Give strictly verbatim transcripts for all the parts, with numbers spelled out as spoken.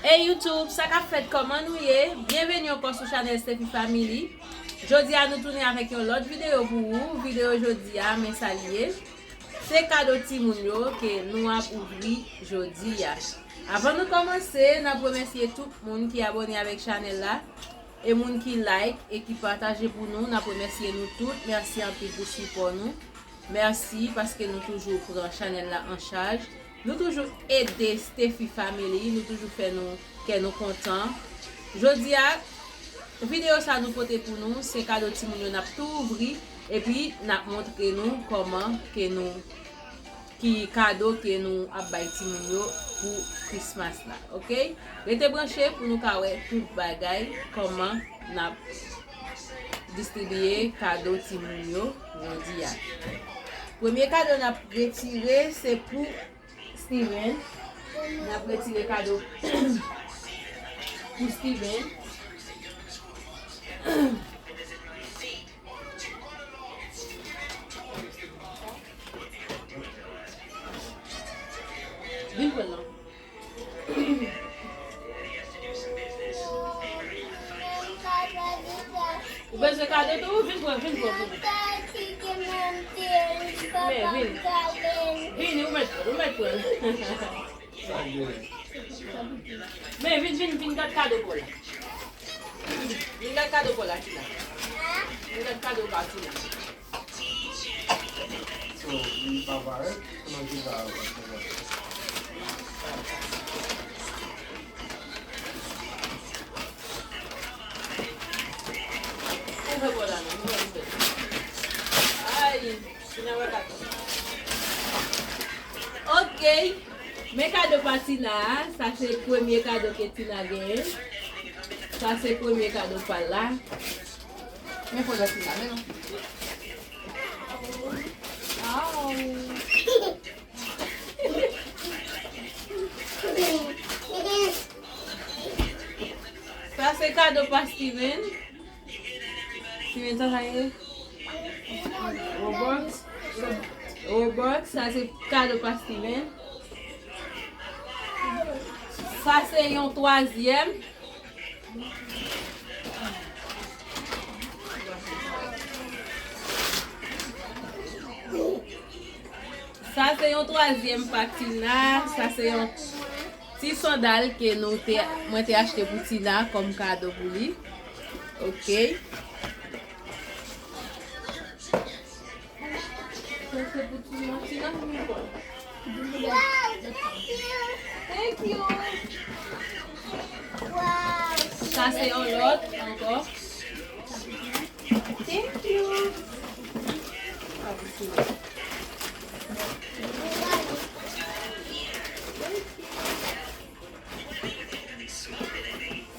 Hey YouTube, sa k ap fèt, kòman nou ye? Byenveni ankò sou chanèl Stefy Family. Jodi a nou tounen avèk yon lòt videyo pou ou. Videyo jodi a, men sa li ye. Se kado timoun yo ke nou ap ouvri jodi a. Avan nou kòmanse, n ap remèsye tout moun ki abòne avèk chanèl la. E moun ki like e ki pataje pou nou, n ap remèsye nou tout. Mèsi anpil pou sipò nou. Mèsi paske nou toujou pran chanèl la an chaj. Nou toujou ede Stefy Family, nou toujou fè nou kè nou kontan. Jodi a, videyo sa nou pote pou nou, se kado timoun yo n ap tou ouvri, epi n ap montre nou kòman ke nou ki kado ke nou ap bay timoun yo pou Christmas la, oke? Rete branche pou nou ka wè tout bagay, kòman n ap distribiye kado timoun yo jodi a. Premye kado n ap retire, se pou Steven. N ap retire kado pou Steven. Vin pran l non. Ou bezwen kado tou? Vin pran, vin pran, vin. Men, vin. Vin, ou mèt pran, ou mèt pran. Men, vin, vin, vin gad kado pa w la. Vin gad kado pa w la, Tina. Vin gad kado pa Tina. So, li pa parèt, kòman ki sa ap fè? Ouvè pa w la non, ouvè, ouvè. Ay, Tina wè kado. Ok. Men kado pa Tina a, sa se premye kado ke Tina genyen. Sa se premye kado pa l la. Men fò lòt Tina, men non. Aw. Sa se kado pa Steven. Steven, sa sa ye? Roblox. Roblox, sa se kado pa Steven. Sa se yon twazyèm. Sa se yon twazyèm pa Tina. Sa se yon ti sandal ke nou te, mwen te achte pou Tina kòm kado pou li. Ok. Sa se pou Tina. Tina, pou mwen. Wow, thank you. Thank you. Wow. Sa se yon lòt ankò. Thank you.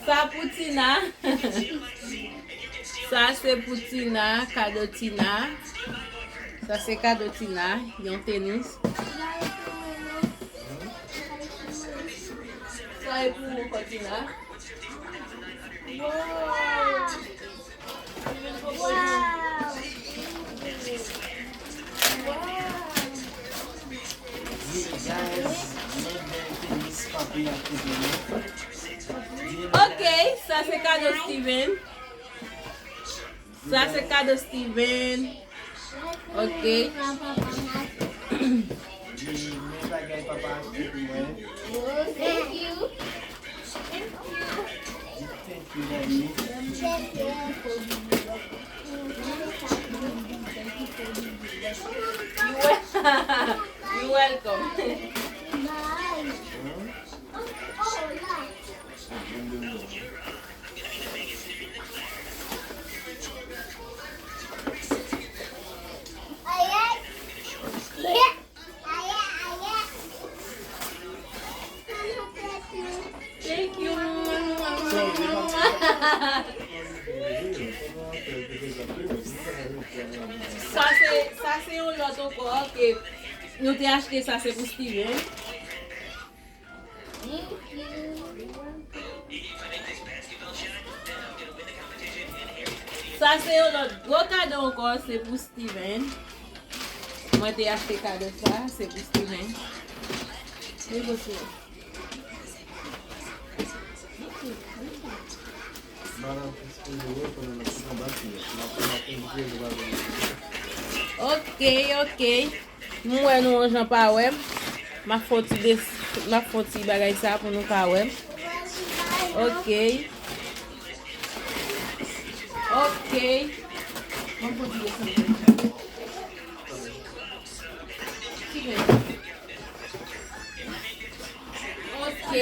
Sa pou Tina. Sa se pou Tina, kado Tina. Sa se kado Tina, yon tenis. Sa e pou ou ankò, Tina. Wow. Wow. Wow. Ok, sa se kado Steven. Sa se kado Steven. Ok. Men bagay papa achte pou mwen. Thank you. Thank you, daddy. You wel-, you welcome. Thank you. Sa se, sa se yon lòt ankò ke nou te achte, sa se pou Steven. Sa se yon lòt gwo kado ankò, se pou Steven. Mwen te achte kado sa, se pou Steven. Negosye. Madan, Ok, ok. M wè nou yon jan pa wè m. M ap fè yon ti des-, m ap fè yon ti bagay sa pou nou ka wè m. Ok. Ok. Ban m fè yon ti desann. Ok.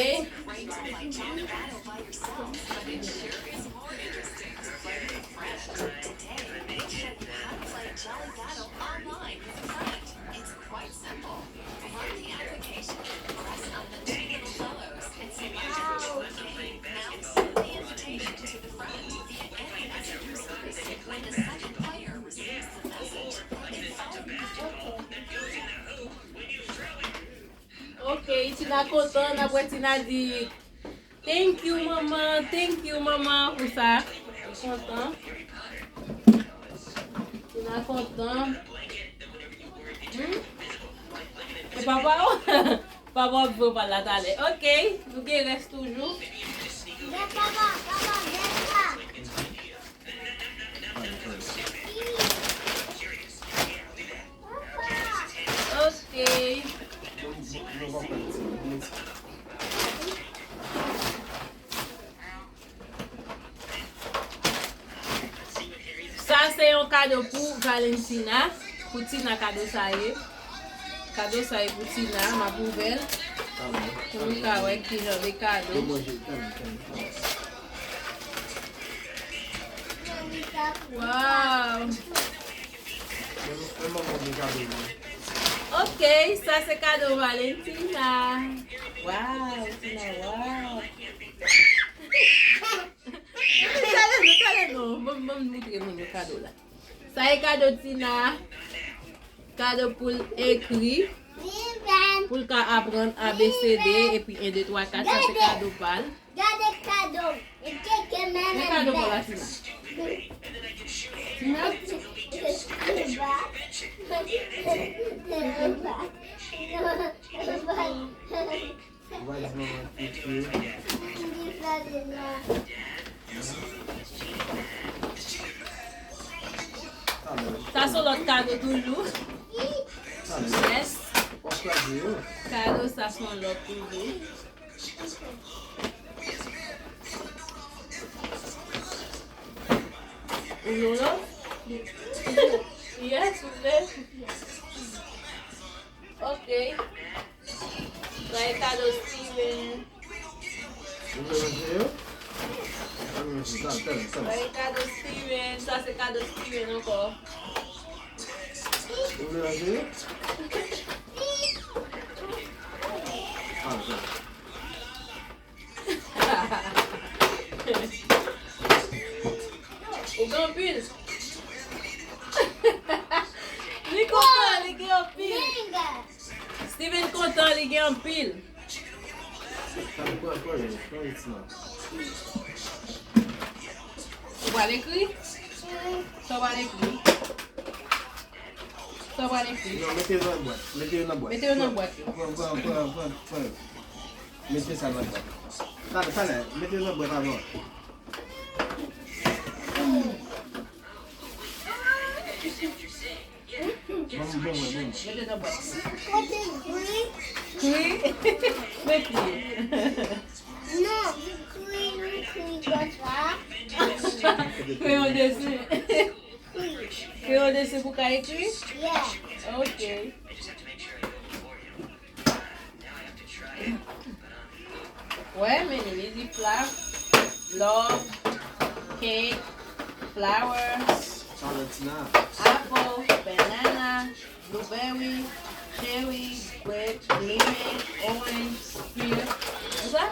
Ok, Tina kontan, n ap wè Tina di, "Thank you, manman, thank you, manman," pou sa. Li kontan. Tina kontan. Hmm? E papa w? Papa w ap voye w pale la talè. Ok, nou gen rès toujou. Ok. Sa se yon kado pou Valentina. Pou Tina kado sa ye. Kado sa ye pou Tina, m ap ouvè l. Pou nou ka wè ki jan de kado. Waw! Ok, sa se kado Valentina. Waw, Tina, waw. Talè non, talè non. Ban m, ban m moutre moun yo kado la. Sa e kado Tina. Kado pou l ekri. Pou l ka aprann A B C D epi en, de, twa, kat. Sa se kado pa l. Gade kado. E keke men. Men kado pa w la, Tina. Tina. Sa se yon lòt kado toujou. Yes. Kado sa se yon lòt toujou. Ou vle yon lòt? Yes, ou vle. Ok. Sa e kado Steven. Ou vle manje yo? Ou vle manje? Talè, talè, talè. Sa e kado Steven. Sa se kado Steven ankò. Ou vle manje yo? Ah, talè. Ou gen anpil. Li kontan, li gen anpil. Steven kontan, li gen anpil. Ou pral ekri? Sa w pral ekri? Sa w pral ekri? Non, mete yo nan bwat. Mete yo nan bwat. Mete yo nan bwat yo. Pran, pran, pran, pran, pran yo. Mete sa nan bwat. Talè, talè, mete yo nan bwat avan. Ban m, ban mwen, ban mwen. Mete nan bwat. Kote kri? Kri? Men kri. Non, kri, kri konsa. Kreyon desen. Kreyon desen pou ka ekri? Yeah. Ok. Wè, men li, li di fla, love, cake, flowers, apple, banana, blueberry, cherry, grape, lemon, orange, pear. Konsa?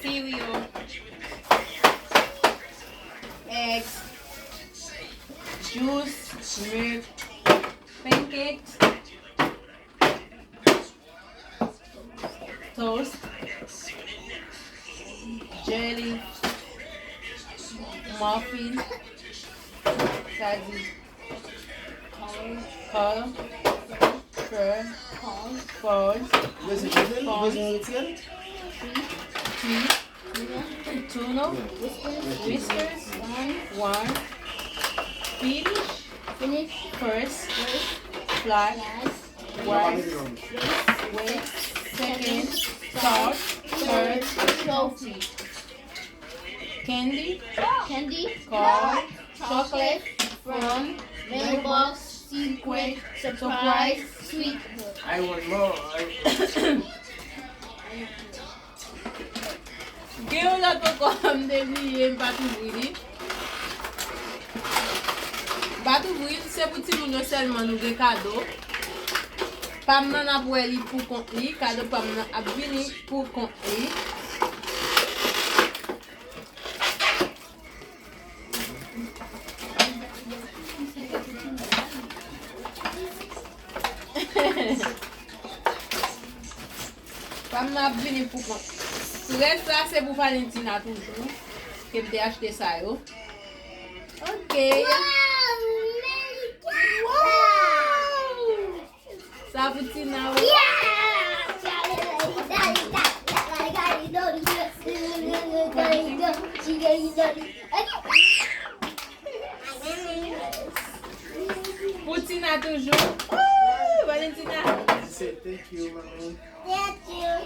Cereal, eggs, juice, milk, pancakes, toast, jelly, muffin, sa di, color, color, Paws. Ou bezwen, ou bezwen, ou bezwen retire l? Teeth. Two, no? Whiskers. One. Finish. First. Flat. Wide. Wet. Second. Talk. Third. Trophy. Candy. Candy. Call. Chocolate. From. Mailbox. Secret. Surprise. Sweet. I want more. I- Gen yon lòt ankò, m te bliye, m pa t ouvri li. M pa t ouvri l, se pou timoun yo sèlman nou gen kado. Pa m nan ap wè li pou kont li, kado pa m nan ap vini pou kont li. Pa m nan ap vini pou kont. Rès la se pou Valentina toujou. Ke m te achte sa yo. Ok. Wow! Sa pou Tina, wi. Pou Tina toujou. Oh, Valentina. She say thank you, mommy. Thank you.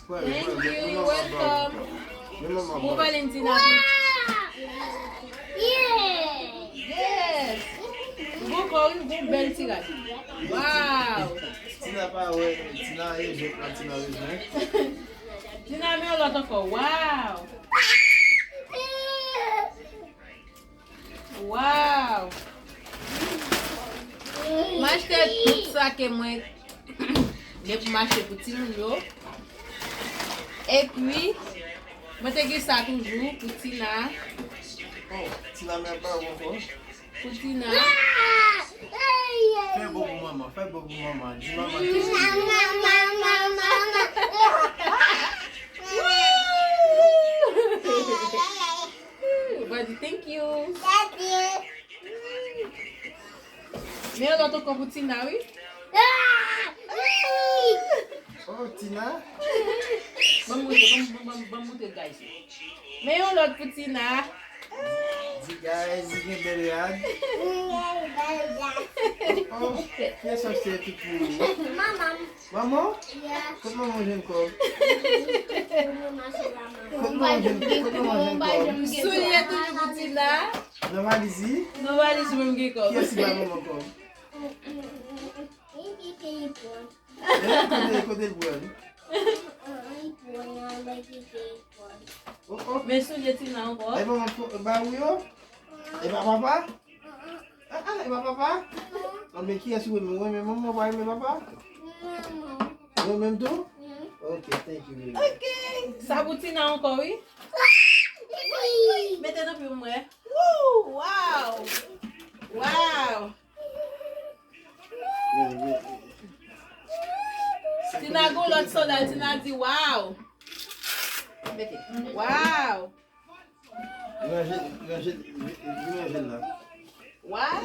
Thank you, welcome. Pou Valentina. Yes. Bon kò, wi, bon bèl ti rad. Wow. Tina pa wè, Tina e jwèt la, Tina bezwen. Tina, men yon lòt ankò. Wow. Wow. M achte tout sa ke mwen gen pou m achte pou timoun yo. Epi, mwen te gen sa toujou pou Tina. Oh, Tina, men pa ankò. Pou Tina. Fè bon pou manman, fè bon pou manman. Di manman ke se. Ou va di thank you. Thank you. Men yon lòt ankò pou Tina, wi. Oh, Tina. Ban m montre, ban m, ban m, ban m montre guys. Men yon lòt pou Tina. Di guys, li gen bèl rad. Oh, kiyès achte tout pou ou? Manman. Manman? Yeah. Kot manman jwenn kòb? Manman mache la, manman. Kot manman jwenn, kot manman jwenn kòb? Soulye toujou pou Tina. Nan valiz li? Nan valiz mwen m gen kòb. Kiyès ki bay manman kòb? Li ki te pran. Eh, kote, kote l pran? Li pran nan men ki te pran. Oh, oh. Men soulye Tina ankò. E manman ba ou yo? E pa papa? Ah, ah, e pa papa? Ah, men kiyès ou renmen? Ou renmen manman, ou pa renmen papa? Manman. Ou renmen tou? Ok, thank you, baby. Ok. Sa pou Tina ankò, wi. Mete nan pye m wè. Woo! Wow! Wow! Tina gon lòt sandal, Tina di, wow! Mete. Wow! Ranje, ranje, vin ranje l la. Wow!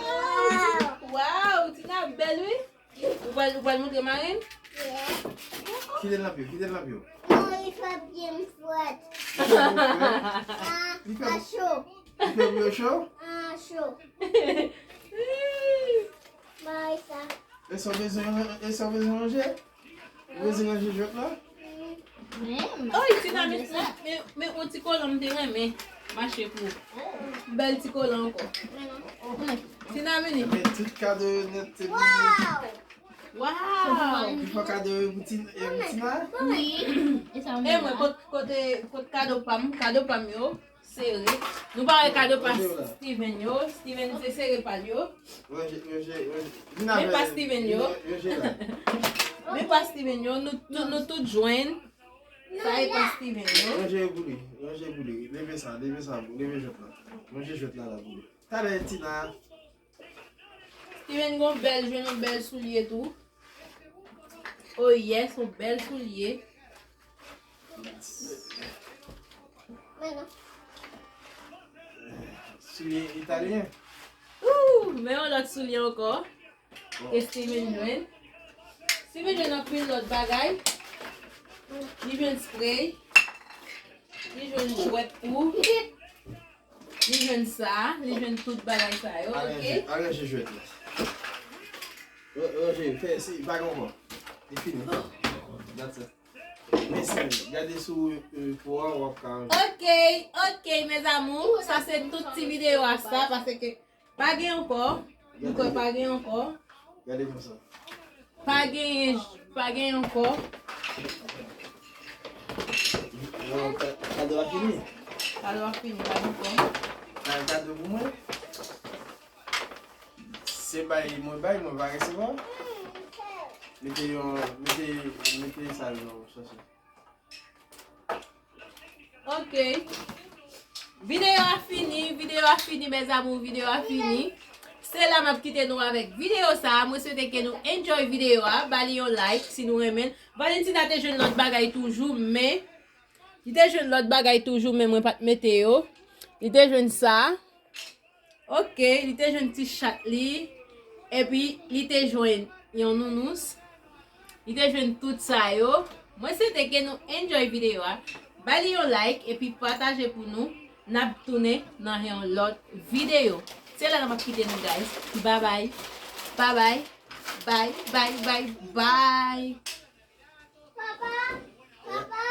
Wow! Tina bèl, wi. Ou pral, ou pral montre marenn? Yeah. Kite l nan pye w, kite l nan pye w. Non, li fè pye m frèt. Li fè pye w frèt? Ah, li fè a cho. Li fè pye w cho? Ah, cho. Bay sa. E sa w bezwen, e sa w bezwen ranje? Ou bezwen ranje jwèt la? Oy, Tina, men, men, men, men yon ti kolan m te renmen m achte pou ou. Bèl ti kolan ankò. Tina, vini. Men tout kado yo nèt, se pou ou. Wow! Wow! Pi fò kado yo pou Tina, e pou Tina? Wi. E mwen, kot, kote, kot kado pa m, kado pa m yo? Sere. Nou pa wè kado pa Steven yo. Steven se sere pa l yo. Men pa Steven yo. Men pa Steven yo. Nou tout, nou tout jwenn. Sa e pa Steven yo. Ranje yo pou li. Ranje pou li. Leve sa, leve sa, leve jwèt la. Ranje jwèt la la pou li. Talè, Tina. Steven gon bèl, jwenn yon bèl soulye tou. Oh yes, yon bèl soulye. Soulye italyen. Ooh, men yon lòt soulye ankò. Ke Steven jwenn. Steven jwenn anpil lòt bagay. Li jwenn spray. Li jwenn jwèt tou. Li jwenn sa. Li jwenn tout bagay sa yo, oke? Aranje, aranje jwèt la. Ranje, fè, si, pa gen ankò. Li fini. That's it. Mèsi. Gade sou, euh, pou an, w ap ka. Oke, oke, mes amours. Sa se tout ti videyo a sa, paske pa gen ankò. M kwè pa gen ankò. Gade konsa. Pa gen, pa gen ankò. Non, ka-, kado a fini. Kado a fini, pa gen ankò. Sa kado pou mwen. Se bay, mwen bay, mwen pa resevwa. Mete yon, mete, mete sa non, sòsye. Ok. Videyo a fini, videyo a fini, mes amours, videyo a fini. Se la m ap kite nou avèk videyo sa a. Mwen swete ke nou enjoy videyo a. Ba li yon like si nou renmen l. Valentina te jwenn lòt bagay toujou, men li te jwenn lòt bagay toujou, men mwen pa t mete yo. Li te jwenn sa. Ok, li te jwenn ti chat li, epi li te jwenn yon nounous. Li te jwenn tout sa yo. Mwen swete ke nou enjoy videyo a. Ba li yon like epi pataje pou nou. N ap tounen nan yon lòt videyo. Se la n ap kite nou, guys. Babay. Babay. Bay, bay, bay, bay. Papa, papa,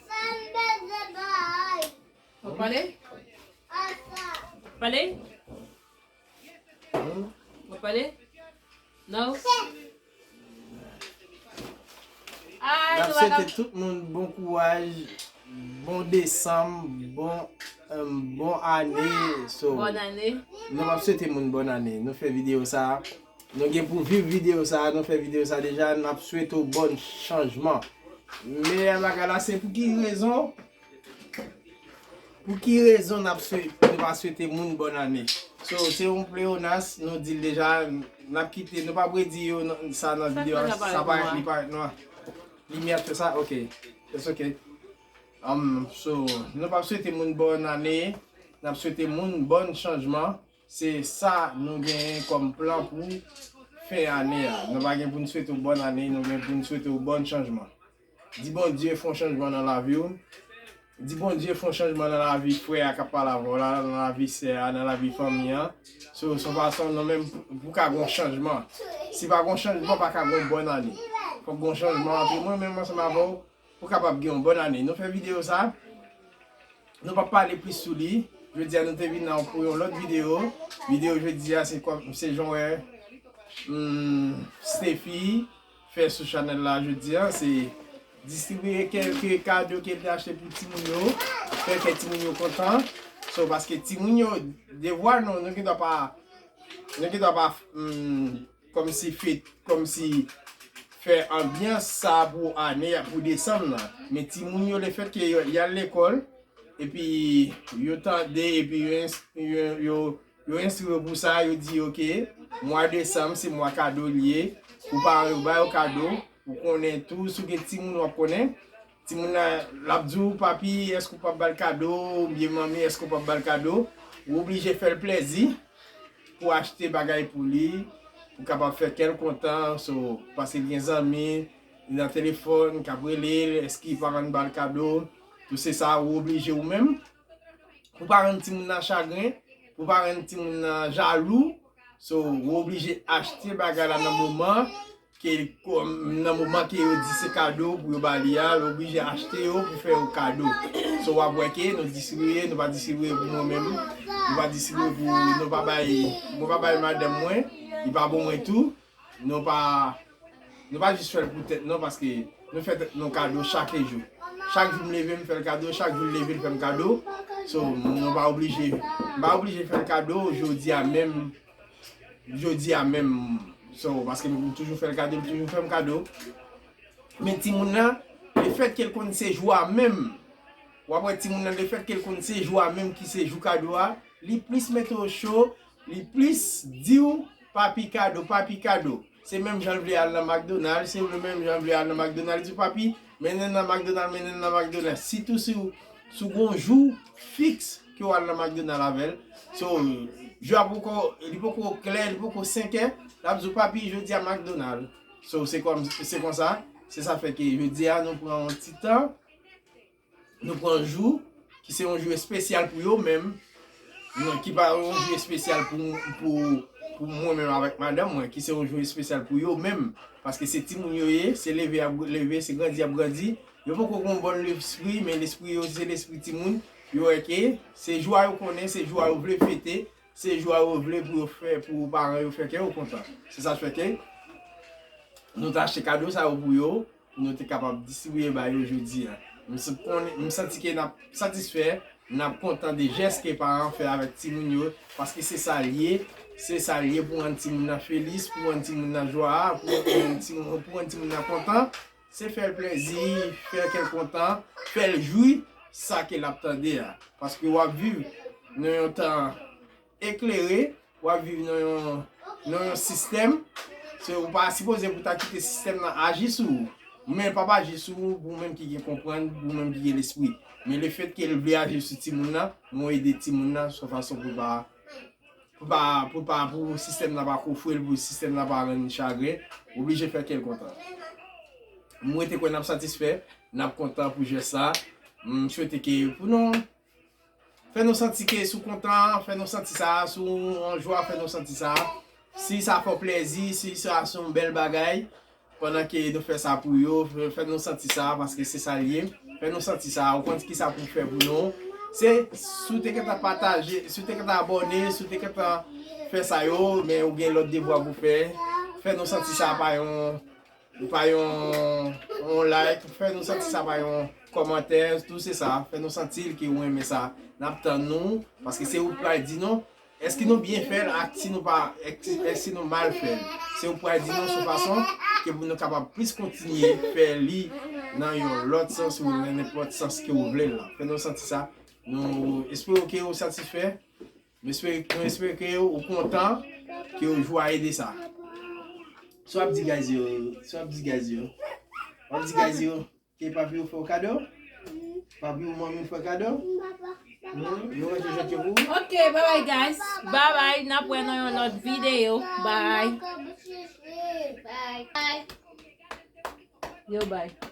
sa m bezwen bay. Ou pale? Pale? Ou pale? Non? Ay, n ap swete tout moun bon kouraj, bon desanm, bon, euh, bon ane. So, bòn ane. Nou p ap swete moun bòn ane. Nou fè videyo sa a. Nou gen pou viv videyo sa a, nou fè videyo sa a deja, n ap swete w bòn chanjman. Meyè bagay la, se pou ki rezon? Pou ki rezon n ap swe-, nou pa swete moun bòn ane? So, se yon pleyonas, nou di l deja, n ap kite, nou p ap redi yo nan, sa nan videyo a, sa parèt, li parèt nwa. Limyè fè sa, ok. It's ok. Um, so, nou p ap swete moun bòn ane, n ap swete moun bòn chanjman. Se sa nou genyen kòm plan pou fen ane a. Nou pa gen pou n swete w bòn ane, nou gen pou n swete w bòn chanjman. Di Bondye fè yon chanjman nan lavi w. Di Bondye fè yon chanjman nan lavi frè a k ap pale avè w la, nan lavi sè a, nan lavi fanmi an. So, se yon fason nou menm pou ka gen yon chanjman. Si pa gen yon chanjman, pa ka gen yon bòn ane. Fòk gen yon chanjman antre mwen menm ansanm avè w pou kapab gen yon bòn ane. Nou fè videyo sa. Nou p ap pale plis sou li. Jodi a nou te vin nan pou yon lòt videyo. Videyo jodi a se kòm, se jan w wè, hmm, Steffi fè sou chanèl la jodi a, se distribiye kèlke kado ke l te achte pou timoun yo, fè kè timoun yo kontan. So, paske timoun yo, devwa nou, nou gendwa pa, nou gendwa pa, hmm, kòmsi fèt, kòmsi fè anbyans sa pou ane a, pou desanm nan. Men timoun yo, lefètke yo, y al lekòl, epi yo tande, epi yo ins-, yo, yo, yo enstwi yo pou sa, yo di, ok, mwa desanm se mwa kado l ye, pou paran yo ba yo kado, ou konnen tou, si w gen timoun w ap konnen, timoun nan, l ap di w, papi, èske w p ap ba l kado, oubyen manmi, èske w p ap ba l kado, ou oblije fè l plèzi, pou achte bagay pou li, pou kapab fè kè l kontan, so, paske l gen zanmi, li nan telefòn, k ap rele l, èske paran l ba l kado, tout se sa, ou oblije ou menm, pou pa rann timoun nan chagren, pou pa rann timoun nan jalou, so, ou oblije achte bagay la nan moman, ke kòm nan moman ke yo di se kado pou yo ba li a, yo oblije achte yo pou fè yo kado. So, w ap wè ke nou distribiye, nou pa distribiye pou mwen menm, nou pa distribiye pou, nou pa bay, mwen pa bay madanm mwen, li pa bon mwen tou, nou pa, nou pa jis fè l pou tèt nou, paske nou fè tèt nou kado chak jou. Chak jou m leve, m fè l kado, chak jou l leve, l fè m kado. So, nou pa oblije, m pa oblije fè l kado jodi a menm, jodi a menm, so, paske m toujou fè l kado, l toujou fè m kado. Men timoun nan, lefètke l konn se jou a menm, w ap wè timoun nan, lefètke l konn se jou a menm ki se jou kado a, li plis mete w cho, li plis di w, papi kado, papi kado. Se menm jan l vle al nan McDonald, se menm jan l vle al nan McDonald, li di w, papi, mennen l nan McDonald, mennen l nan McDonald. Sitou si w, si w gon jou fiks ke w al nan McDonald avè l. So, jou a poko, li poko klè, li poko senkè, l ap di w, papi, jodi a McDonald. So, se kòm, se konsa, se sa fè ke jodi a nou pran yon ti tan, nou pran jou, ki se yon jou espesyal pou yo menm, non, ki pa yon jou espesyal pou, pou, pou mwen menm avèk madanm mwen, ki se yon jou espesyal pou yo menm, paske se timoun yo ye, se leve y ap leve, se grandi y ap grandi, yo poko gen yon bon lespri, men lespri yo se lespri timoun, yo wè ke se jou a yo konnen, se jou a yo vle fete, se jou a yo vle pou yo fè, pou paran yo fè kè yo kontan. Se sa k fè ke nou te achte kado sa yo pou yo, pou nou te kapab distribiye ba yo jodi a. M s-, konnen, m santi ke n ap satisfè, n ap kontan de jès ke paran fè avèk timoun yo, paske se sa l ye, se sa l ye pou rann timoun nan felis, pou rann timoun nan jwa, pou rann timoun, pou rann timoun nan kontan. Se fè l plèzi, fè kè l kontan, fè l jwi sa ke l ap tande a. Paske w ap viv nan yon tan eklere, w ap viv nan yon, nan yon sistèm. Se ou pa sipoze pou ta kite sistèm nan aji sou ou. Men l p ap aji sou ou, pou ou menm ki gen konprann, pou ou menm ki gen lespri. Men lefètke l vle aji sou timoun nan, men w ede timoun nan, se yon fason pou l pa, pou pa, pou pa, pou sistèm nan pa koufre l, pou sistèm nan pa rann li chagren, oblije fè kè l kontan. M rete kwè n ap satisfè, n ap kontan pou jès sa. M swete ke pou nou, fè nou santi ke si w kontan, fè nou santi sa, si w an jwa, fè nou santi sa. Si sa fè w plèzi, si sa se yon bèl bagay, pandan ke nou fè sa pou yo, fè, fè nou santi sa, paske se sa l ye. Fè nou santi sa, ou konn kisa pou w fè pou nou. Se, si w te gentan pataje, si w te gentan abòne, si w te gentan fè sa yo, men ou gen lòt devwa pou w fè. Fè nou santi sa pa yon, pa yon, yon like, fè nou santi sa pa yon kòmantè, tou se sa. Fè nou santi l ke ou renmen sa. N ap tann nou, paske se ou k pral di nou èske nou byen fè l ak si nou pa, èske, èske nou mal fè l. Se ou k pral di nou sou fason ke pou nou kapab plis kontinye fè li nan yon lòt sans ou nan nenpòt sans ke ou vle l la. Fè nou santi sa. Nou espere ke ou satisfè. Nou espere, nou espere ke ou kontan, ke ou jwa ede sa. Sa w ap di guys yo, sa w ap di guys yo. W ap di guys yo ke papi ou fè w kado? Papi ou manmi ou fè w kado? Hmm? Yo manje jòt yo pou ou? Ok, bye bye guys. Bye bye. N ap wè nan yon lòt videyo. Bye. Yo, bye.